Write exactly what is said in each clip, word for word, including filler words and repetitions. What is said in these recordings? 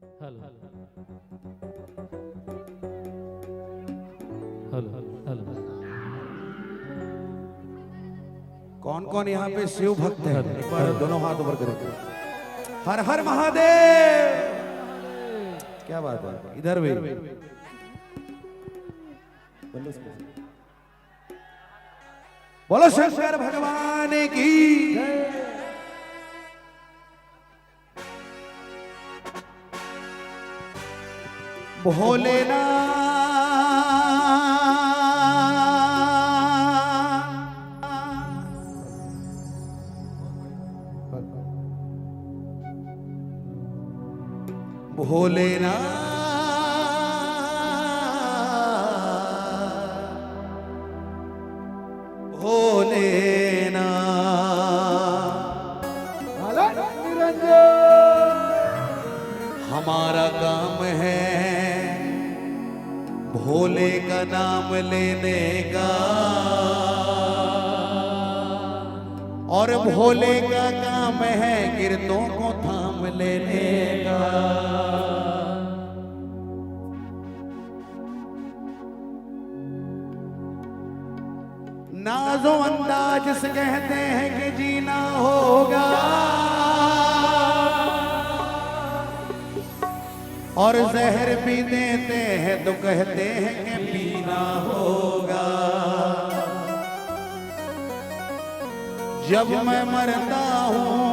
Hello, hello, hello. कौन कौन यहाँ पे शिव भक्त है? एक बार दोनों हाथ ऊपर करें। हर हर महादेव। क्या बात है, इधर भी। बोलो शंकर भगवान की। भोलेनाथ। भोलेनाथ, भोलेनाथ। भोले निरंजन। हमारा काम है भोले का नाम लेने का, और भोले का काम है गिरतों को थाम लेने का। नाजो अंदाज से कहते हैं कि जीना होगा, और जहर भी देते हैं तो कहते हैं कि पीना होगा। जब मैं मरता हूँ,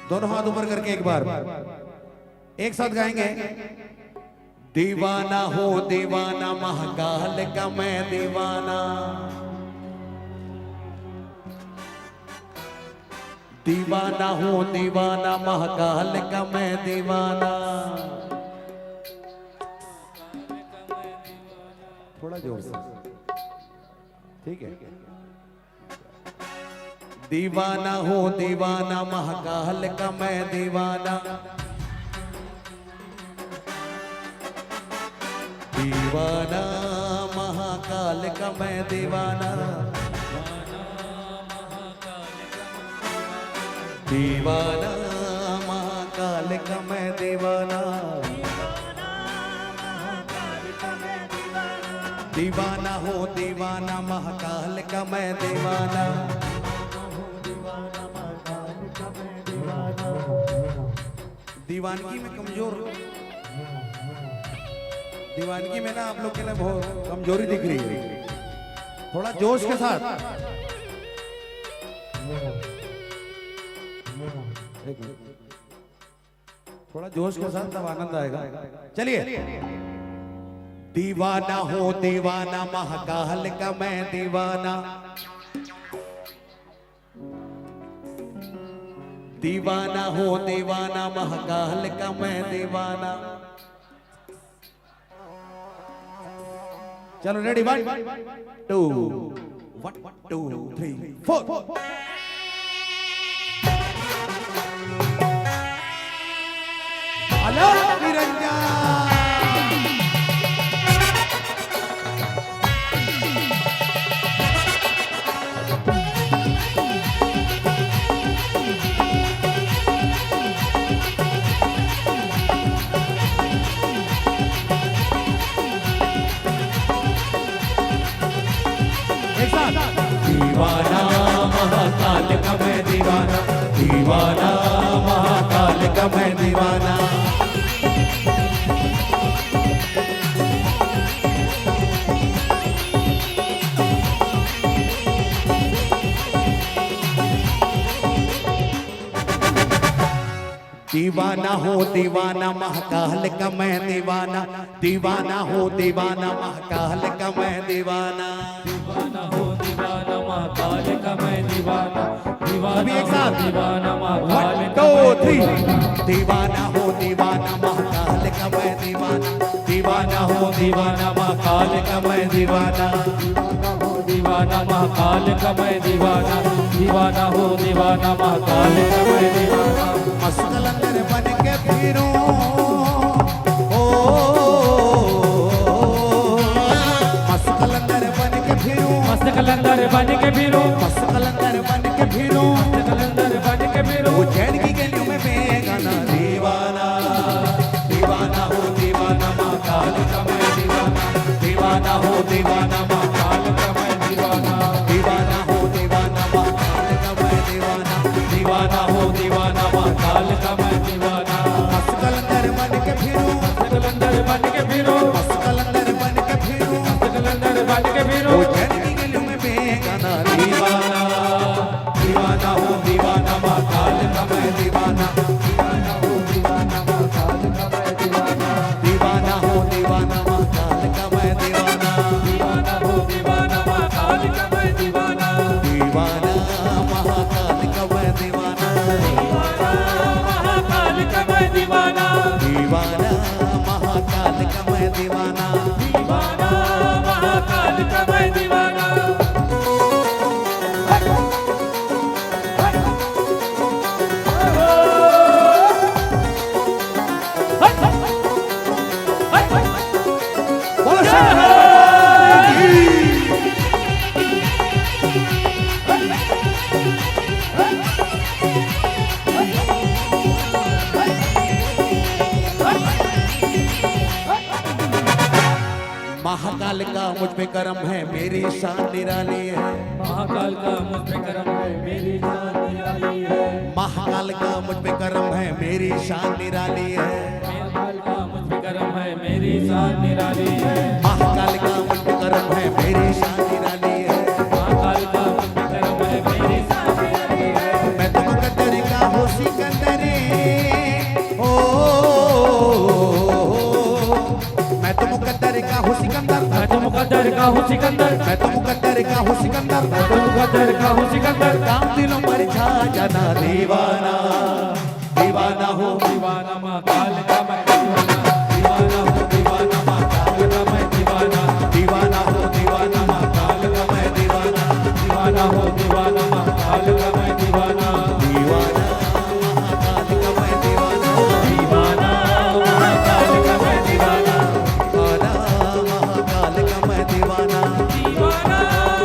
दोनों हाथ ऊपर करके एक बार एक साथ गाएंगे। दीवाना हूँ दीवाना, महाकाल का मैं दीवाना। दीवाना हूँ दीवाना, महाकाल का मैं दीवाना। थोड़ा जोर से, ठीक है। दीवाना हूँ दीवाना, महाकाल का मैं दीवाना। दीवाना, महाकाल का मैं दीवाना। दीवाना, महाकाल का मैं दीवाना। दीवाना हूँ दीवाना, महाकाल का मैं दीवाना। दीवानगी में कमजोर, दीवानगी में ना आप लोग के लिए बहुत कमजोरी दिख रही है। थोड़ा जोश के साथ। एक मिनट। थोड़ा जोश के साथ, तब आनंद आएगा। चलिए। दीवाना हूँ दीवाना, महाकाल का मैं दीवाना। दीवाना हूँ दीवाना, महाकाल का मैं दीवाना। चलो, ready, one, two, one, two, three, four। आलोक निरंजन। एक साथ। दीवाना महाकाल का मैं दीवाना, दीवाना महाकाल का मैं दीवाना। दीवाना हूँ दीवाना, महाकाल का मैं दीवाना। दीवाना हूँ दीवाना, महाकाल का मैं दीवाना। दीवाना हूँ दीवाना, महाकाल का मैं दीवाना। दीवाना अभी एक साथ। हूँ दीवाना, महाकाल one, का two, मैं three। दीवाना। दीवाना हूँ दीवाना, महाकाल का मैं दीवाना। दीवाना हूँ दीवाना, महाकाल का मैं दीवाना। दीवाना हूँ दीवाना महाकाल का मैं दीवाना, दीवाना हो दीवाना महाकाल का मैं दीवाना। मस्त कलंदर बन के फिरूं, ओ, मस्त कलंदर बन के फिरूं, मस्त कलंदर बन के फिरूं, मस्त कलंदर बन के फिरूं, मस्त कलंदर बन के फिरूं। उज्जैन की गलियों में बेगाना दीवाना, दीवाना हो दीवाना महाकाल का मैं दीवाना, दीवाना हो दीवाना महाकाल का मैं दीवाना, दीवाना हो दीवाना महाकाल का मैं दीवाना, दीवाना हो दीवाना महाकाल का मैं दीवाना। मस्त कलंदर बन के फिरूं, मस्त कलंदर बन के फिरूं, मस्त कलंदर बन के फिरूं, मस्त कलंदर बन के फिरूं। उज्जैन की गलियों में बेगाना दीवाना, दीवाना हो दीवाना महाकाल का मैं दीवाना, दीवाना हो दीवाना महाकाल का मैं दीवाना, दीवाना हो दीवाना महाकाल का मैं दीवाना, दीवाना हो दीवाना महाकाल का मैं दीवाना, दीवाना महाकाल का मैं दीवाना, दीवाना महाकाल का मैं दीवाना, दीवाना महाकाल का मैं दीवाना, दीवाना महाकाल का मैं दीवाना। बोलो शंकर भगवान की। महाकाल का मुझ पे करम है, मेरी शान निराली है। महाकाल का मुझ पे करम है, मेरी शान निराली है। महाकाल का मुझ पे करम है, मेरी शान निराली है। महाकाल का मुझ पे करम है, मेरी शान निराली है। महाकाल का मुझ पे करम है, मेरी शान निराली है। महाकाल का मुझ पे करम है, मेरी शान निराली है। मैं तो मुकद्दर का हूँ सिकंदर, ओ, मैं तो मुकद्दर का हूँ सिकंदर, मैं तो मुकद्दर का हूँ सिकंदर, मैं तो मुकद्दर का हूँ सिकंदर, मैं तो मुकद्दर का हूँ सिकंदर। काम दिलों पर छा जाना दीवाना, दीवाना हो दीवाना महाकाल का मैं दीवाना, दीवाना हो दीवाना महाकाल का मैं दीवाना, दीवाना हो दीवाना महाकाल का मैं दीवाना, दीवाना हो दीवाना महाकाल का मैं दीवाना, दीवाना महाकाल का मैं दीवाना, दीवाना महाकाल का मैं दीवाना, दीवाना महाकाल का मैं दीवाना, दीवाना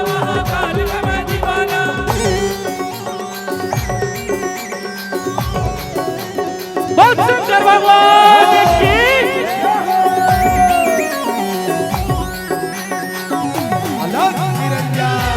महाकाल का मैं दीवाना। बोल शंकर भगवान की। अलख निरंजन।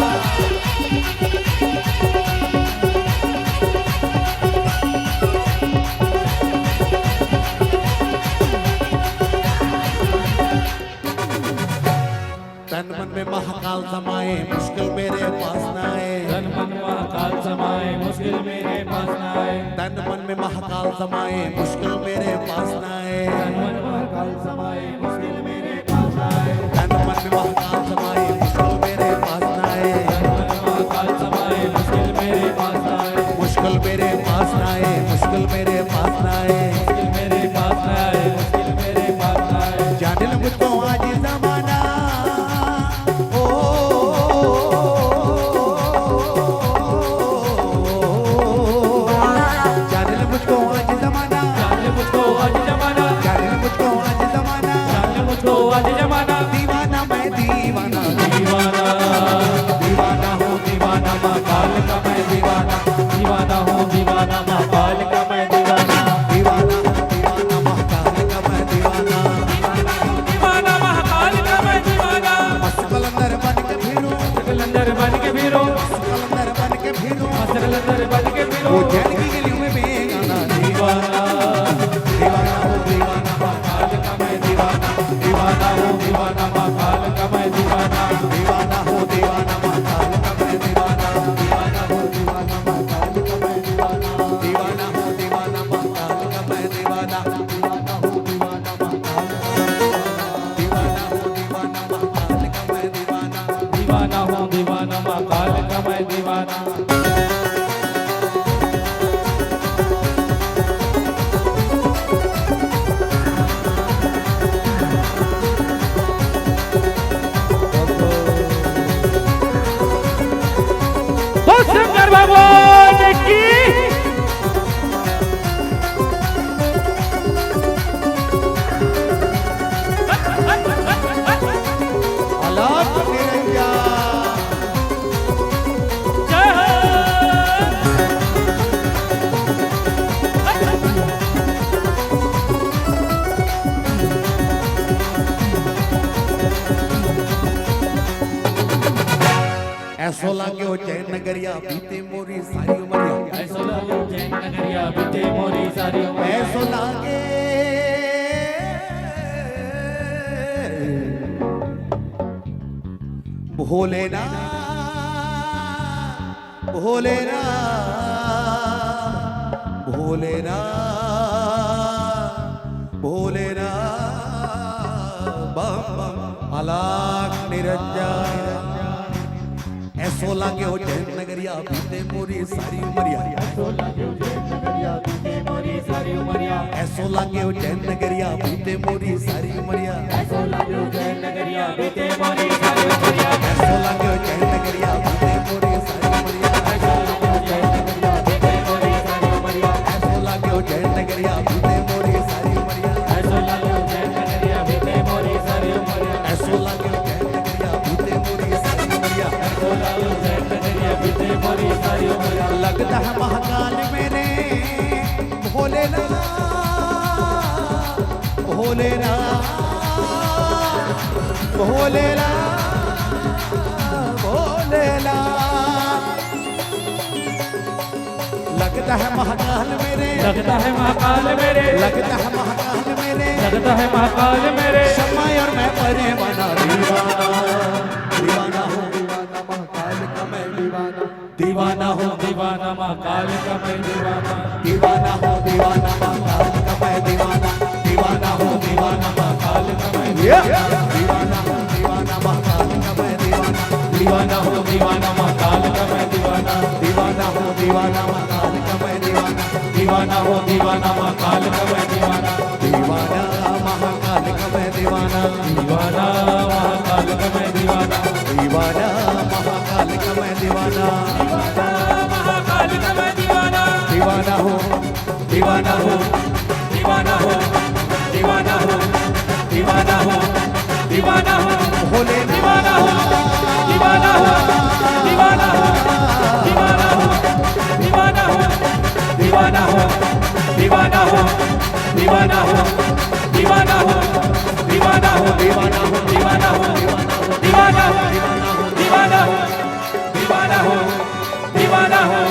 तन मन में महाकाल समाए, मुश्किल मेरे पास ना आए। तन मन महाकाल समाए, मुश्किल मेरे पास ना आए। तन मन में महाकाल समाए, मुश्किल मेरे पास ना आए। तन मन महाकाल समाए, मुश्किल मेरे पास ना आए। तन मन में महाकाल समाए, मुश्किल मेरे पास ना आए। तन मन महाकाल समाए, मुश्किल मेरे पास ना आए। मुश्किल मेरे पास ना आए, मुश्किल मेरे पास ना आए। मुश्किल मेरे पास ना आए, मुश्किल मेरे पास ना आए। जाने लो मुझको आज जमाना, ओ, जाने लो मुझको आज जमाना, जाने लो मुझको आज जमाना, जाने लो मुझको आज जमाना, जाने लो मुझको आज जमाना। दीवाना मैं दीवाना, दीवाना, दीवाना हूँ दीवाना, महाकाल का मैं दीवाना, दीवाना हूँ दीवाना, महाकाल का मैं दीवाना, दीवाना हूँ दीवाना, महाकाल का मैं दीवाना, दीवाना हूँ दीवाना, महाकाल का मैं दीवाना। मस्त कलंदर बन के फिरूं, मस्त कलंदर बन के फिरूं, मस्त कलंदर बन के फिरूं, मस्त कलंदर बन के फिरूं। उज्जैन की गलियों में बेगाना दीवाना, दीवाना हो दीवाना, महाकाल का मैं दीवाना, दीवाना हो दीवाना, महाकाल का मैं दीवाना, दीवाना हो दीवाना, महाकाल का मैं दीवाना, दीवाना हो दीवाना, महाकाल का मैं दीवाना, दीवाना हो दीवाना, महाकाल का मैं दीवाना, दीवाना हो दीवाना, महाकाल का मैं दीवाना, दीवाना हो दीवाना, महाकाल का मैं दीवाना, दीवाना हूँ दीवाना, महाकाल का मैं दीवाना। ऐसो लागे उज्जैन नगरिया बीते मोरी सारी उमरिया। ऐसो लागे उज्जैन नगरिया बीते मोरी सारी उमरिया। ऐसो लागे भोलेनाथ, भोलेनाथ, भोलेनाथ, भोलेनाथ, बम बम अलख निरंजन। ऐसो लागे उज्जैन नगरिया बीते मोरी सारी उमरिया। ऐसो लागे उज्जैन नगरिया बीते मोरी सारी उमरिया। ऐसो लागे उज्जैन नगरिया बीते मोरी सारी उमरिया। ऐसो लागे उज्जैन नगरिया बीते मोरी सारी उमरिया। ऐसो लागे उज्जैन नगरिया बीते मोरी सारी उमरिया। ऐसो लागे उज्जैन नगरिया बीते मोरी सारी उमरिया। ऐसो लागे उज्जैन नगरिया बीते मोरी सारी उमरिया। ऐसो लागे उज्जैन नगरिया बीते मोरी सारी उमरिया। ऐसो लागे उज्जैन नगरिया बीते मोरी सारी उमरिया। ऐसो लागे उज्जैन नगरिया बीते मोरी सारी उमरिया। लगता है महाकाल मेरे भोलेनाथ, भोलेनाथ, भोलेनाथ, भोलेनाथ। लगता है महाकाल मेरे, लगता है महाकाल मेरे, लगता है महाकाल मेरे, लगता है महाकाल मेरे। शम्मा और मैं परे बना दीवाना, दीवाना हो दीवाना महाकाल का मैं दीवाना। दीवाना हो दीवाना महाकाल का मैं दीवाना। दीवाना हो दीवाना महाकाल का मैं दीवाना। दीवाना हो दीवाना महाकाल का मैं ये दीवाना। दीवाना हो दीवाना महाकाल का मैं दीवाना। दीवाना हो दीवाना महाकाल का मैं दीवाना। दीवाना हो दीवाना महाकाल का मैं दीवाना। दीवाना हो दीवाना महाकाल का मैं दीवाना। दीवाना महाकाल का मैं दीवाना। दीवाना महाकाल का मैं दीवाना। दीवाना महाकाल का मैं दीवाना। दीवाना महाकाल का मैं दीवाना। दीवाना हो, दीवाना हो, दीवाना हो, दीवाना हो, दीवाना हो, दीवाना हो, भोले दीवाना हो, दीवाना हो, दीवाना हो, दीवाना हो, दीवाना हो, दीवाना हो, दीवाना हो, दीवाना हो, दीवाना हो, दीवाना हो, दीवाना हो, दीवाना हो, दीवाना हो, दीवाना हो, दीवाना हो, दीवाना हो, दीवाना हो, दीवाना हो, दीवाना हो।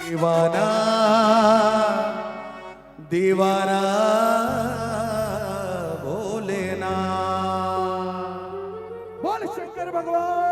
दीवाना, दीवाना भोलेनाथ। बोल शंकर भगवान।